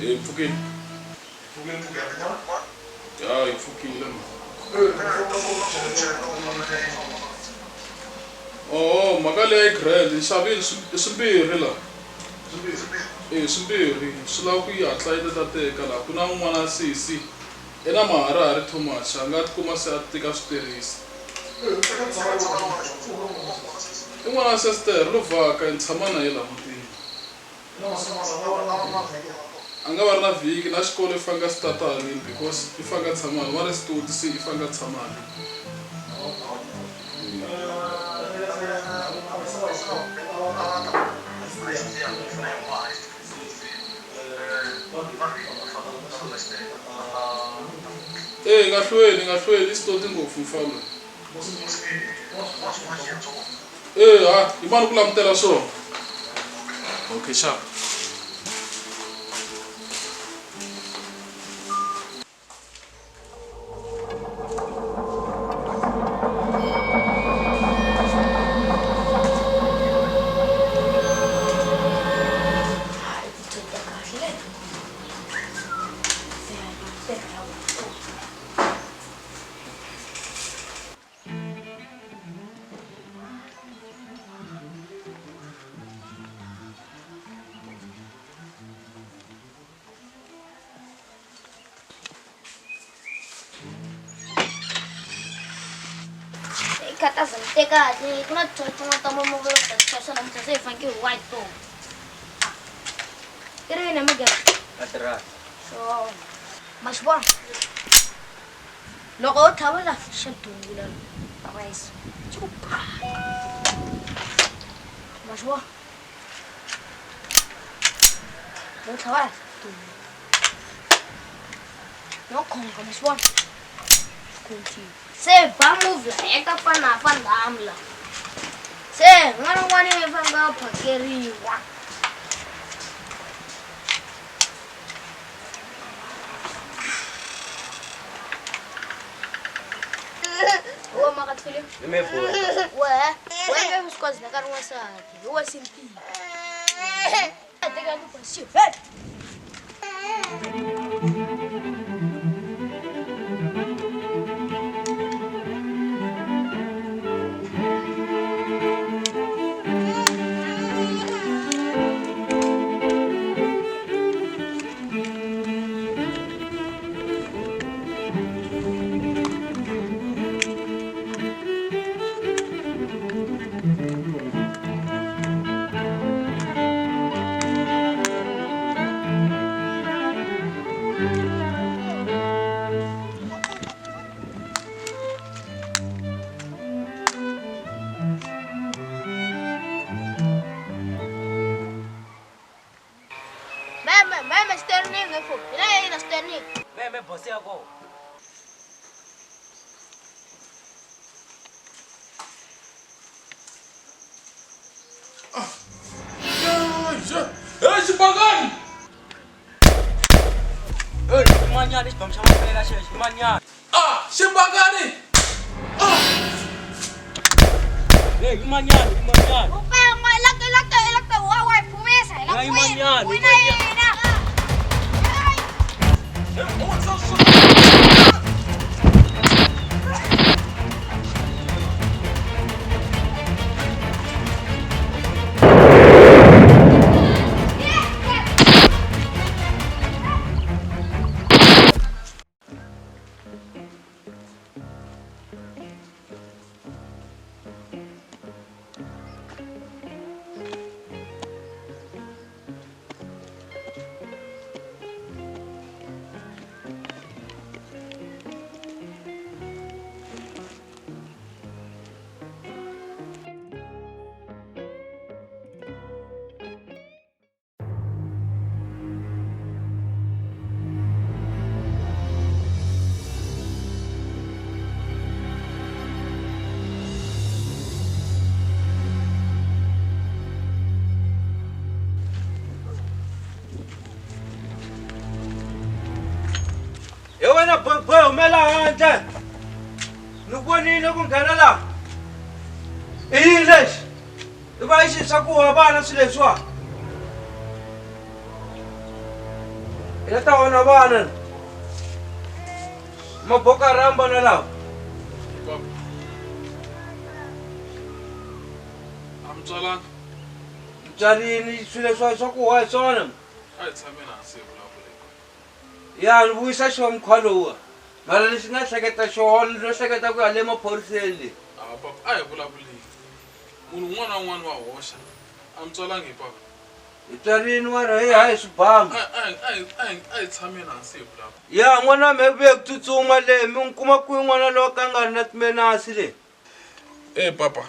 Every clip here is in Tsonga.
Hi pfukile. Ya hi pfukile ma. Oh, mhaka leyi yi grand ni xavile i swimbirhi la. E swimbirhi swi lava ku yi hatla yi ta teka la ku na un'wana sesi i na maharihari too much a nga tikuma se a tika swi tirhisa. I n'wana wa sestere lo vhaka ni tshama na ye la mutini. A nga va ri na vhiki na xikolo i fanele a start haleni because i fanele a tshama haleni wa ri xitoti se i fanele a tshama haleni. E nga hlweli nga hlweli i xitoti ngopfu mfana loyi. E ha yi mani ku langutela swona. Okay sharp. Ikhathaza ngite kahle ku na tichocho tin'wana ta mamovha yo ta tichayisa namuntlha se hi fanekele hi white to i ri yini emugero swona ma swi vona Loko u tlhavula xa dungula rice xi ku pha ma swi vona loko u tlhavula dungula no khonga ma swi vona se ba move la eka fana fana la se n'wana n'wana i fanele a phakeriwa. Meme, meme sterling efo. Ina ina sterling. Meme bosi ya kona. Hey, xibakani! Hey, imanyana xibhamu xa mampela xexo, imanyana. Ah, xibakani! Ah! Hey, imanyana, imanyana. Upenga lake lake lake wa wa phumisa la Hayi, imanyana, wina imanyana. yina. Hey, what's up? He wena boy boy humela handle ni ku vonile ku nghena laha i yini lexi i va i xi swa ku wa vana swilo leswiwa. I la ta onha vana. Mabokara ya mbala lawa. Papa. A mi tswalanga. Tswalini swilo swa ku wa hi swona. A hi tshameni hansi hi vulavuleni. Ya ni vuyisa xona mukhuva lowuwa. Mara lexi nga hleketa xona no hleketa ku ya le maphoriseni le. A papa a hi vulavuleni. Munhu un'wana na un'wana wa hoxa. A mi tswalanga hi papa. Hi tswarini wena hey hayi swibamu. A hi tshameni hansi hi vulavula. Ya n'wana me vuye ku tsutsuma le mi n'wi kuma kwihi n'wana lowo ka nga ri na timenasi le. E papa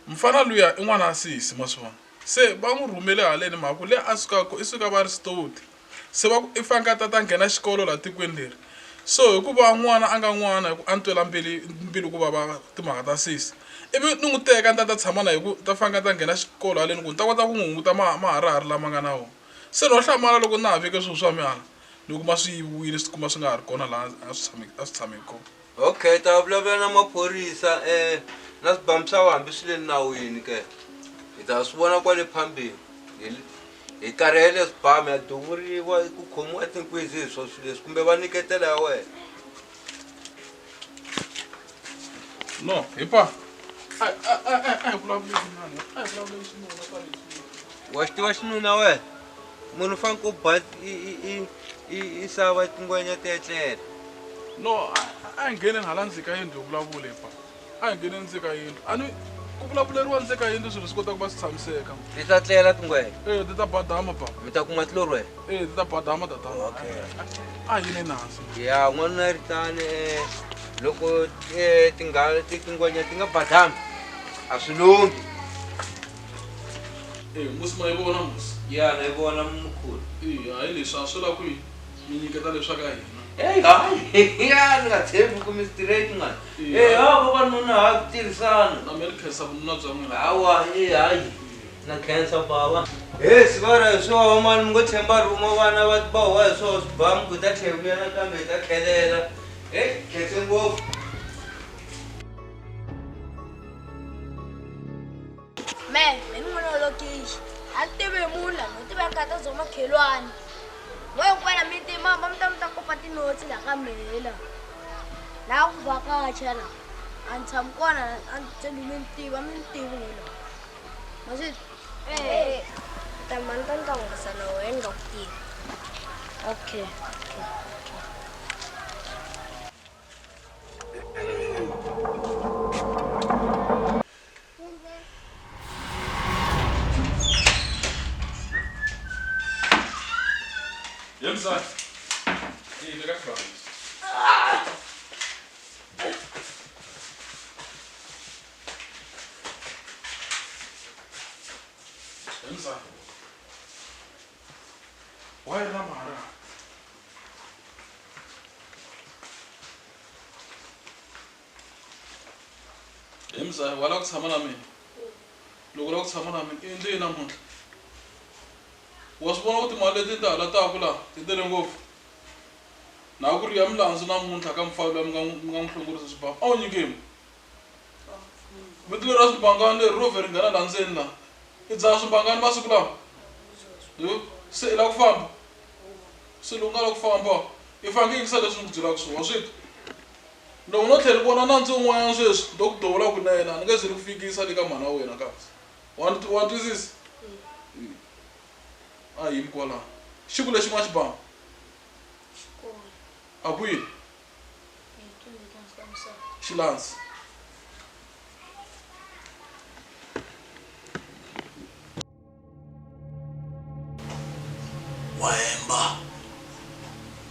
mfana luya i n'wana wa sesi ma swi vona se va n'wi rhumele haleni mhaka ku le a sukaka kona i suka va ri sitoti se va ku i faneke a ta ta nghena xikolo laha tikweni leri so hikuva n'wana a nga n'wana hi ku a ni twela mbilu mbilu ku vava timhaka ta sesi ivi ni n'wi teka ni ta ta tshama na hi ku ta faneke a ta nghena xikolo haleni ku ni ta kota ku n'wi hunguta maharihari lama nga na wona se no hlamala loko na ha veke swilo swa mina hala ni kuma swi yiviwile swi tikuma swi nga ha ri kona laha a swi tshame a swi tshame kona. Okay ta vulavula na maphorisa um na swibamu swa hambi swi le nawini ke hi ta swi vona kwale phambili hi karhele swibamu ya duvuriwa ku khomiwa tinkwizi hi swo swilo leswi kumbe va nyiketela ya wena. No hi pa a a a a hi vulavuleni mani a hi vulavuleni xinuna tanihi xinuna. Wa xi tiva xinuna wena munhu u fanele ku ba i i i i sava tingwenya ti etlela. No a hi ngheneni hala ndzeni ka yindlu hi vulavula hi pa a hi ngheneni ndzeni ka yindlu a ni ku vulavuleriwa ndzeni ka yindlu swilo swi kota ku va swi tshamiseka. Ti ta tlela tingwenya? E ti ta badama papa. Mi ta kuma tilori wena? E ti ta badama tatana. Okay. A hi yimeni hansi. Ya n'wanuna ri tani loko tinghala tingwenya ti nga badami a swi lunghi. E musi ma yi vona musi? Ya na yi vona mkhulu. E hayi leswi a swi la ku mi nyiketa leswa ka hina. Hey hayi ya ni nga tshembi ku mi straight ngani. Eh ha vavanuna ha ku tirhisana. Na me ni khensa vununa bya n'wina. Hawa eh hayi na khensa bava. He sivara hi swoho mani mi ngo tshemba rhuma vana va va huwa hi swoho swibamu ku hi ta tlhela vuya nakambe hi ta tlhelela. Hey khense ngopfu. Me me ni n'wana wa lokixi a ni tivi hi munhu la no tiva nkata bya makhelwani n'we hinkwena mi ti mama mi ta mi ta kopa tinotsi la ka mehe la la ku vhakacha la a ni tshami kona a ni tshembi mi ni tiva mi ni tivi n'we la ma swi eh ta mani ta ni ta hungasa na wena ni nga ku tivi okay okay. Yemzali. Hey, veka xibalo. Yemzali. Why na mara? He mzaya wa lava ku tshama na mina loko u lava ku tshama na mina i endle yini namuntlha wa swi vona ku timali leti ti hala taku laha ti tele ngopfu na ku ri ya milandzu namuntlha ka mufana luya mi nga mi nga n'wi hlongorisa swibamu a wu nyikeni vito leri ra swibangani leri ro vhe ri nghena laha ndzeni laha i dzaha swibangani masiku lawa se i lava ku famba se loko u nga lavi ku famba i faneke yingisa leswi ni ku byelaka swona wa swi twa loko no tlhela ni vona nandzu wun'wanyana sweswi ndo ku duvula kunene a ni nge zi ni ku fikisa le ka mhana wa wena kasi wa ni wa ni twisisa a yimi kwalano xi ku lexi n'wa xibamu a ku yini xilandzi Wa hemba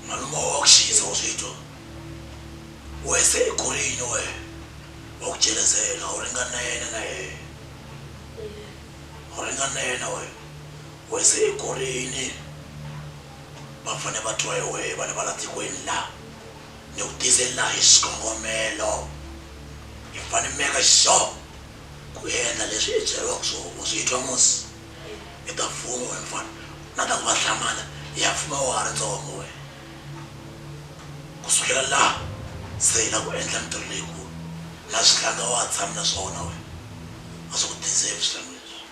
malume wa ku xisa wa swi twa wehe se i kurini wehe wa ku jelezela u ringanene na yena u ringanene wehe wehe se i kurini va fane va twa hi wehe vana va la tikweni la ni ku tise la hi xikongomelo hi fane meka sure ku endla leswi i byeriwaka swona wa swi twa musi i ta fuma wena mfana na ta ku va hlamala ya fuma wa ha ri ntsongo wena kusukela laha se hi la ku endla mintirho leyikulu na swihlanga wa ha tshami na swona wena a swi ku deserve swihlanga.